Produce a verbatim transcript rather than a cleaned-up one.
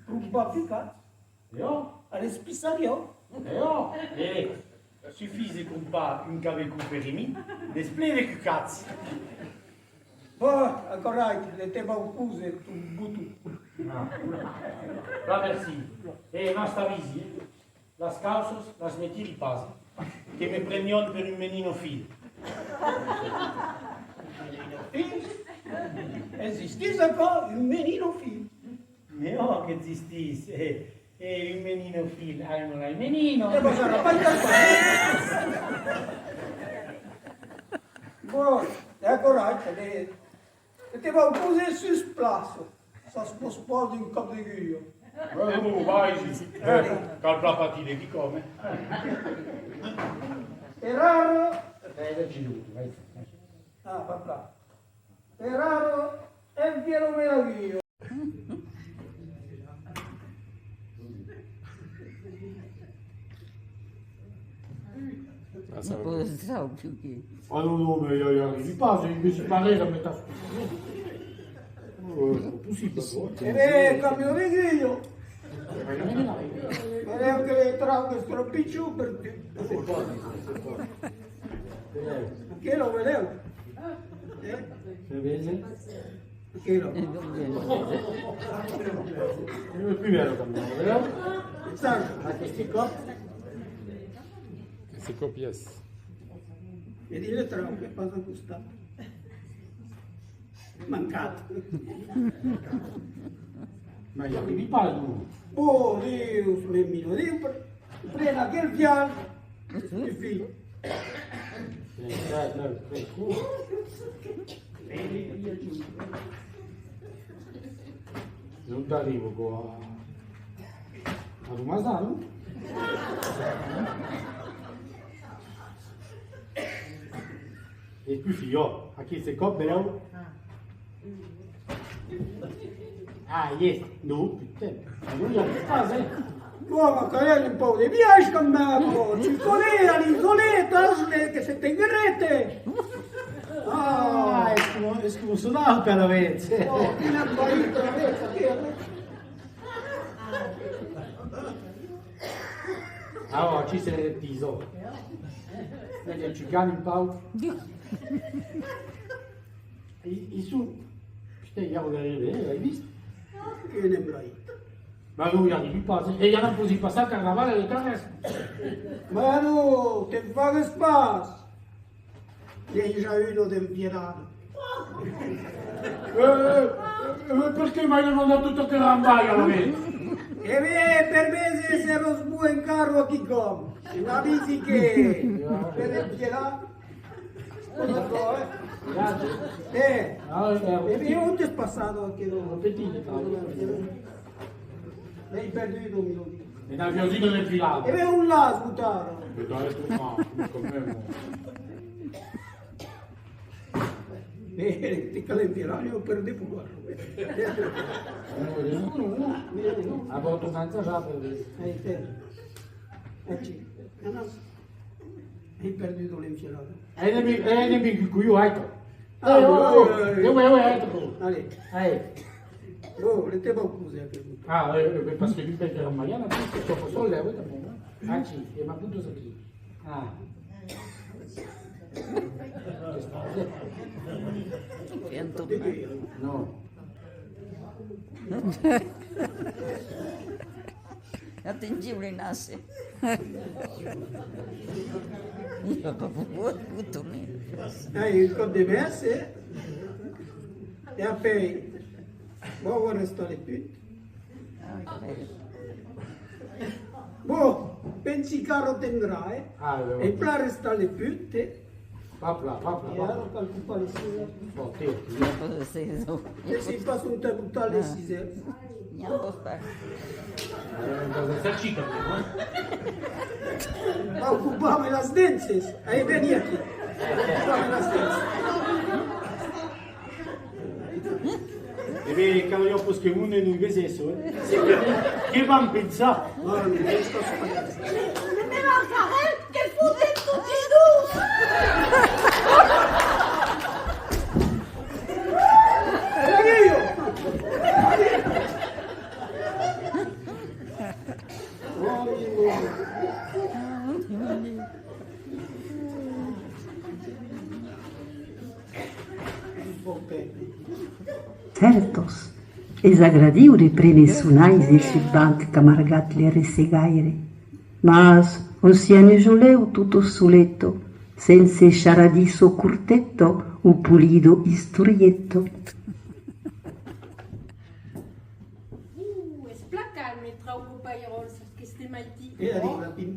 Crompar cucats? E òc. A l'espissariá? E òc. E sufís de crompar un cabecon per imi, desplen de cucats. Bon, aquò rai, le te vau cóser ton boton. Ah. Va, merci. E mas t'avisi, eh? Las cauças las me tiri pas, que me prenián per un meninofil. Un meninofil? Existís aquò, un meninofil? Mès òc, existís. E, e un meninofil, ai, non ai menino. E vos ara pas. Bon, e aquò rai, le, le te vau cóser sus plaça. Sas pas pòr d'un còp d'agulha? Eh, non, vaigi. Eh, cal plan patir de quicòm, eh. Per ara. Eh, de giro, vai. Ah, va plan. Per ara, enfiela-me l'agulha. Ah, ça va. Pòde estar più que... Ah non, non, mès i a, i arribi pas, eh, me soi pas res a metre. Euh, c'est pas possible, toi. E ben, cambia d'agulha. Benlèu que le trauc es tròp pichon per tu. Aquela, benlèu. Eh? Se vese? Aquela. Es plus bèla, cambia, benlèu. Aqueste còp. Aqueste còp, yes. E dins le trauc, que pas a costat. Mancat. Mas i arribi pas, non? Bon, Dius, me miro, Dius, pre-, pren aquel vial. Suffit. Non t'arribo, quoi. A domasar, non? E puèi, ò, aqueste còp, benlèu. Ah, yes. Non, putain. Non, i a pas, eh. Bon, mas calèt un pauc de biais quand même, bon. Tu connais, à l'isolé, tâche que se t'inquiète. Ah, es que, es que vos sonava per la vez. Oh, quina envaïda, la vez, aquela. Ah, aquí se repisa. Mès que tu gagnes un pauc. I, i son... Putain, i a regardé, eh, l'ai vist? Que n'en blai. Mas non, i arribi pas. E i a n'en posi passar carnaval a le carrèr. Mas non, te'n fagues pas. Déjà una d'enfielada. Eh, eh, eh, perqué m'ai demandat tot aquel rambalh a la vez? E ben, per véser se rosbon encara o quicòm. M'avisi que per enfielar. Eh, e ben, ont es passada aquela? Petit. L'ai perdut, lo milonguet. E n'aviás una d'enfilada. E ben, ont l'as botada? E dai, tu, ah, quand même. E te cal enfilar, io per de pouvoir. Non, non, non. A bòrd, tu manjas ja, per... Ai, te. Aicí. Non, non. Ai perdut l'enfilada. Ai de mi, ai de mi, que cuiu, aita. Ah, eh, oh, eh, eh, eh, eh, eh, aita, po. Allez. Allez. Bon, le te vau cóser aquel boton. Ah, eh, eh, parce que lui, per la Mariana, tu, que sò sol, eh, oui, tanben, hein. Aicí, e ma boton aquí. Ah. Fèm tot, eh? Non. Atendiu le nasse. Io pas pogut, puto mio. Ai, un còp de mès, eh? E apèi, vau arrestar le put. Bon, pensi qu'ara tendrà, eh? Ah, e plan arrestar le put, eh? Papla, papla, papla. E ara cal copar les cisèrs. Bon, tira, tira. Pensi pas ont a botat les cisèrs. N'i a pas. Eh, vas a cherchar quand même, hein. Vau copar-me las dences. Ai, veni aquí. Copar-me las dences. E ben, caldriá pas que monde non i vesèsse, eh? Que van pensar? Ora, non, non, non. Le meu carrèl que foten totis dos! Adiu! Certos, es agradiu de prene son aise sul banc qu'amargat le ressegaire. Mas un sianusoleu tot soleto, sense charadissa curteta o polida istorieta. Uh, es plan calme, trauco pairòls, aqueste maitin. E a dit,